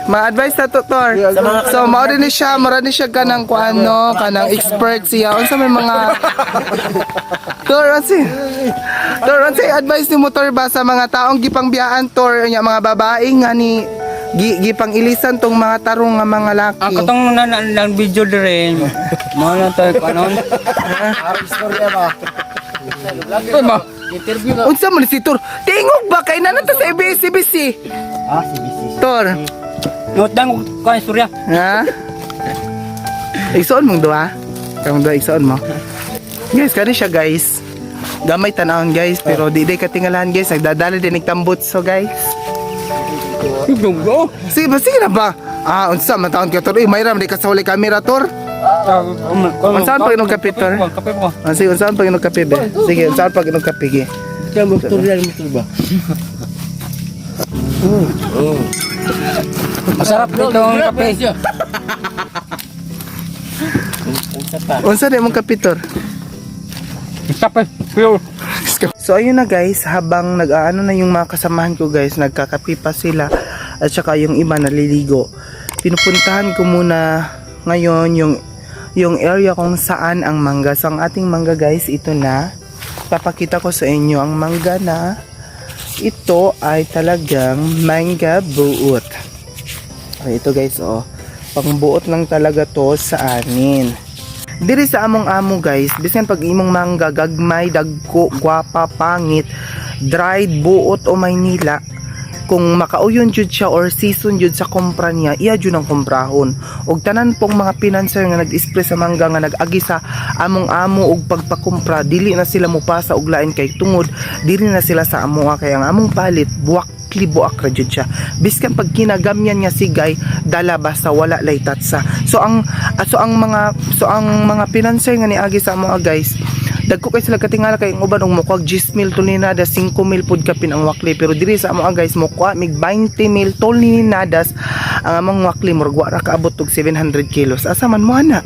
Mga advice na to, Tor. So mao din ni siya, mura ni siya kanang kuan, no, kanang expert siya. Unsa may mga Tor, unsa? Tor, unsa advice ni mo, Tor, ba sa mga taong gipangbiyaan, Tor, nya mga babae nga ni gipang ilisan tong mga tarong nga mga laki? Ang katong na, na, na video dire. Mo na to kanon. Istorya ba? Uy, ba? Interview na. Unsa man ni si Tor? Tingog ba kay nanata sa ABS-CBC? Ah, CBC. Tor, Notang ko istorya. ha? Igsoon mong duha? Kamong duha igsoon mo. Guys, kani siya, guys. Gamay tanawon, guys, pero di katingalahan, guys, nagdadala din tambot so, guys. Dugo. Sige ba, sige na ba? Ah, unsa man taon ka, Tor? Eh, mayram di ka sa huli kamera, Tor. Unsa ang pag-inom kape, Tor? Kape po. Ah, sige, unsa ang pag-inom kape, be? Sige, unsa ang pag-inom kape, ge? Kaya mo tutorial mo ba? Masarap itong kape. Unsa di mong kape, Tor? Kape. Pure. So ayun na, guys, habang nag-aano na yung mga kasamahan ko, guys, nagkakape pa sila at saka yung iba naliligo. Pinupuntahan ko muna ngayon yung area kung saan ang mangga. So ang ating mangga, guys, ito na. Papakita ko sa inyo ang mangga na ito ay talagang mangga buot. Okay, ito, guys, oh. Pangbuot lang talaga to sa amin. Diri sa among amo, guys, bisan pag imong mangga gagmay, dagko, gwapa, pangit, dried, buot o Maynila, kung makauyon jud siya or season jud sa kompra niya, iya jud ang komprahon. Og tanan pong mga pinanser nga nag-spray sa mangga nga nag-agi sa among amo og pagpakumpra, dili na sila mupasa og lain kay tungod dili na sila sa amoa kay ang among palit buwak libuak ra jud siya. Biskan pag kinagamyan nga sigay, dala basta wala lay tatsa. So ang mga pinanser nga niagi sa amoa, guys, dagko kay sila katingala kay ang uban og mokuha 10 mil toneladas, 5 mil pud kapin ang wakli, pero diri sa amoa, guys, mokuha mig 20 mil toneladas ang among wakli, murag wa ra kaabot og 700 kilos. Asa man mo ana,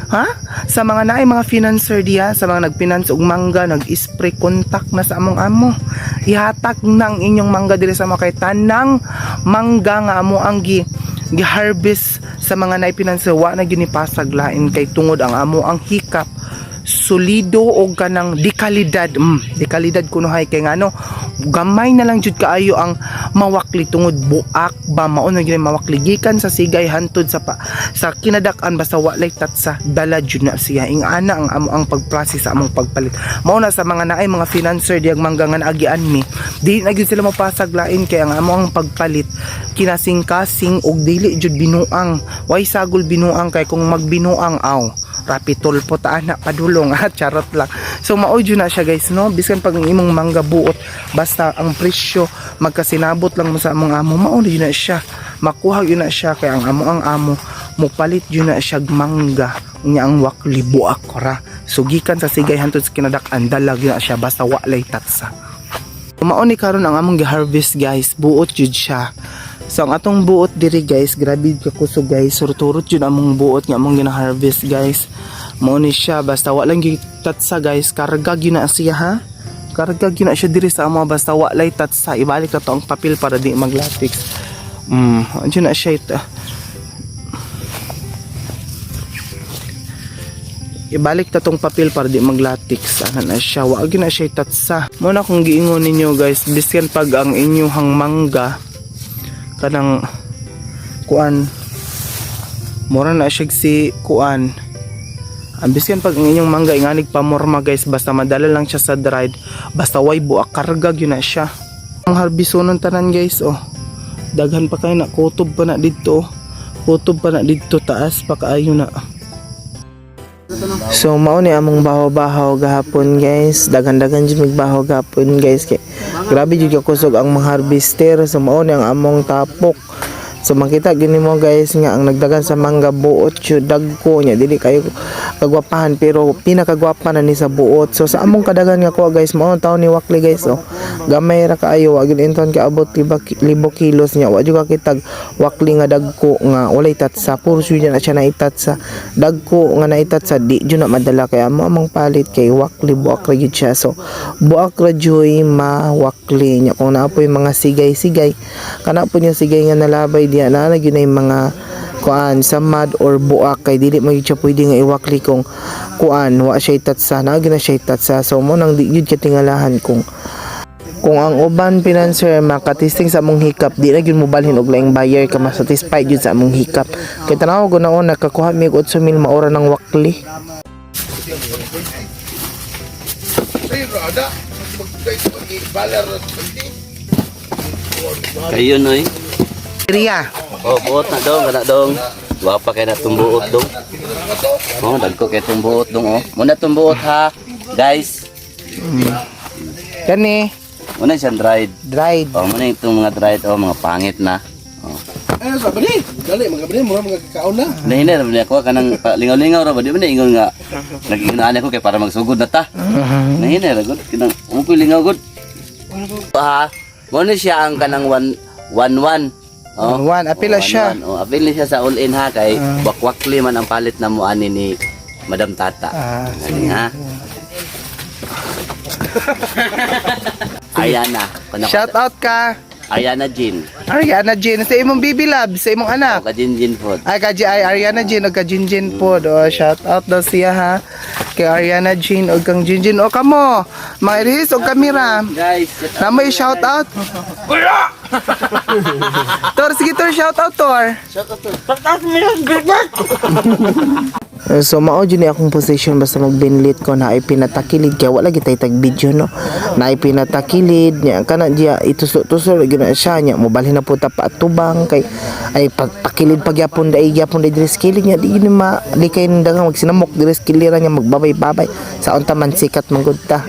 ha? Sa mga naay mga financer diya, sa mga nagfinance og mangga, nag-spray, contact na sa among amo. Ihatag na ang inyong mangga diri sa mga kay tanang mangga nga amo ang gi-harvest sa mga naipinanser, wa na gyud ni pasag lain kay tungod ang amo ang hikap solido og kanang di kalidad, di kalidad kunuhay kay ngano gamay na lang jud kaayo ang mawakli tungod buak ba. Mao na gyud ang mawakli gikan sa sigay hantod sa pa, sa kinadak-an, basta walay tatsa, dala jud na siya. Ing-ana ang amo ang pag-process sa among pagpalit. Mao na sa mga naay mga financer diyag mangga nga naagian mi, di na gyud sila mapasag lain kay ang amo ang pagpalit kinasing-kasing og dili jud binuang, way sagol binuang, kay kung magbinuang, aw, rapitol po ta ana padulong. Ha, charot lang. So mao jud na siya, guys, no? Bisan pag ang imong mangga buot, basta ang presyo magkasinabot lang mo sa among amo, mao jud na siya, makuha jud na siya kay ang amo ang amo mopalit jud na siya mangga. Unya ang wakli buak ra. So gikan sa sigay hantod sa kinadak-an, dala gyud na siya basta walay tatsa. Mao ni karon ang among gi-harvest, guys, buot jud siya. So ang atong buot diri, guys, grabe ka kusog, guys. Surturot jud among buot nga among gina-harvest, guys. Mao ni siya basta wa lang gyud tatsa, guys, karga gyud na siya, ha. Karga gyud na siya diri sa amo basta wa lay tatsa. Ibalik na to ang papel para di maglatex. Andiyan na siya ito. Ibalik ta tong papel para di maglatex. Ana na siya, wa gyud na siya tatsa. Mo na kung giingon ninyo, guys, biskan pag ang inyong mangga kanang kuan, mura na siya si kuan, ang biskan pag ang inyong mangga inganig pamorma, guys, basta madala lang siya sa dried, basta way buak, karga gyud na siya. Ang harbisonon tanan, guys, oh, daghan pa kayo na, kutob pa na didto, oh. Kutob pa na didto, taas pa kaayo na. So mao ni among bahaw-bahaw gahapon, guys. Daghan-daghan jud mig bahaw gahapon, guys, kay grabe jud ka kusog ang mga harvester. So mao ni ang among tapok. So makita gini mo, guys, nga ang nagdagan sa mangga buot jud, dagko nya, dili kayo kagwapahan pero pinakagwapa na ni sa buot. So sa among kadagan nga kuha, guys, mao ang taon ni Wakli, guys, oh. Gamay ra kaayo, wa gyud inton kaabot libo kilos nya. Wa jud ka kitag wakli nga dagko nga walay tatsa. Puro jud na siya naitatsa. Dagko nga naitatsa, di jud na madala kay amo among palit kay wakli buak ra gyud siya. So buak ra juy mawakli nya. Kung naa poy mga sigay-sigay, kana po niya sigay nga nalabay. diya na na gyud na yung mga kuan samad or buak kay dili man gyud siya pwede nga iwakli kung kuan wa siya itatsa na gyud na siya itatsa. So mo nang di gyud katingalahan kung ang uban financer makatisting sa among hikap, di na gyud mobalhin og laing buyer ka masatisfied gyud sa among hikap kay tanaw ko na nakakuha mi og 8,000 maora ng wakli. Kayo noy. Ria. Oh, buot na dong, kana dong. Wapa kay na tumbuot dong. Oh, dagko kay tumbuot dong oh. Muna tumbuot ha, guys. Kani Muna siyang dried. Dried. Oh, muna itong mga dried oh, mga pangit na. Oh. Ano sa bani? Dali mga bani, mura mga kakaon na. Nahinay ra ba niya ako kanang lingaw-lingaw ra ba di man na ingon nga nag-ingon ako kay para magsugod na ta. Nahinay ra gud kanang mo ko lingaw gud. Ha. Muna siya ang kanang 1 1 1. Oh. 1-1. Apila Oh, siya. 1-1. Oh, apil ni siya sa all in ha kay wakwakli man ang palit na mo ani ni Madam Tata. Ah, Galing ha. Ayana. Kuna Shout out ka. Ayana Jean. Ariana Jean sa imong baby love, sa imong anak. O ka Jean Jean food. Ay, ka ay, Ariana Jean o ka Jean Jean po. O, shout out daw siya ha. Kay Ariana Jean o kang Jean Jean. O kamo, mga irihis o kamera. Guys, Namoy shout out. Tor, sige Tor, shout out Tor. So mao jud ni akong position basta magbinlit ko na ay pinatakilid kay wala gitay tag video no. Na ay pinatakilid niya kana diya itusok-tusok gyud na siya niya mobalhin na po ta paatubang kay ay pagpakilid pagyapon dai gyapon dai diri sa kilid niya di gyud ni malikay ng daghang magsinamok diri sa kiliran niya magbabay-babay sa unta man sikat man gud ta.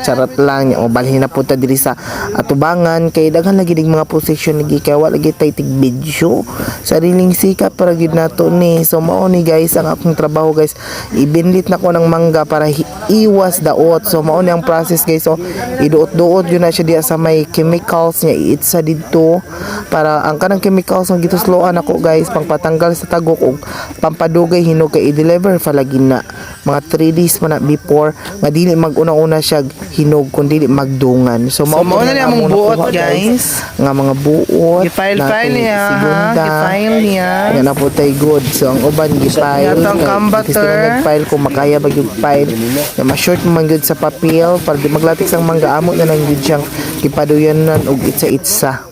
Charot lang niya mobalhin na po ta diri sa atubangan kay daghan lagi dig mga position lagi kay wala gitay tig video sariling sikap para gid nato ni. So mao ni guys ang akong trabaho guys, ibinlit na ko ng mangga para iwas daot. So mao ni ang process guys. So iduot-duot yun na siya diya sa may chemicals niya iitsa didto para ang kanang chemicals ang gitusloan ako guys pangpatanggal sa tagok og pampadugay hinog kay i-deliver palagi na mga 3 days pa na before nga dili maguna-una siya hinog kun dili magdungan. So mao So, mao po na ni ni ang among among buot, nakuha, guys. Nga mga buot Gi-file-file natin niya, ha? segunda. Gi-file niya. Nga na po tay good. So ang uban gi-file. Nga tong kambater. Nag-file kung makaya ba yung file. Nga ma-short man gyud sa papel para di maglatik sang mangga amo na lang gyud siyang gipaduyanan og itsa-itsa.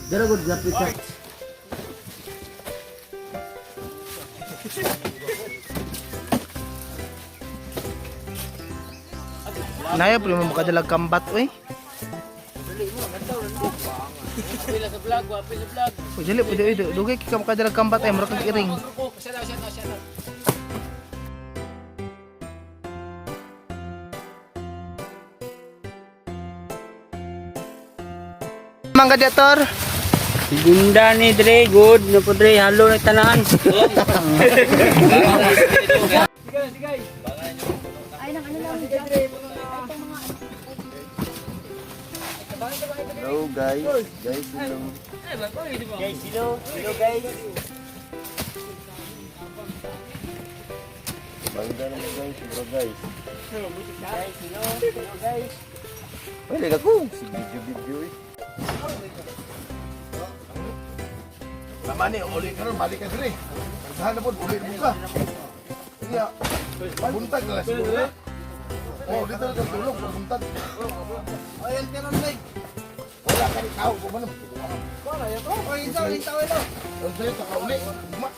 Naya po mo makadalag kambat oy. Uy, dali po dali dugay kay ka makadalag kambat ay mura kag iring. Mangga dator. Segunda ni Dre, good. Na po Dre, halo na tanan. Hello guys. Guys, hello. Guys, hello. Hello guys. Bangga naman guys, bro guys. Guys, hello. Hello guys. Pwede ka kung si video video eh. Tama ni, uli ka ron, balik ka diri. Saan na po, uli mo ka. Kaya, buntag na lang siguro. Oh, dito na tulog, buntag. Ayan ka ron, Leg. Wala ka rin tao, kumano. Wala, yan. Oh, ay, ito, ito, ito. Ang sa'yo, kakauli. Ugma.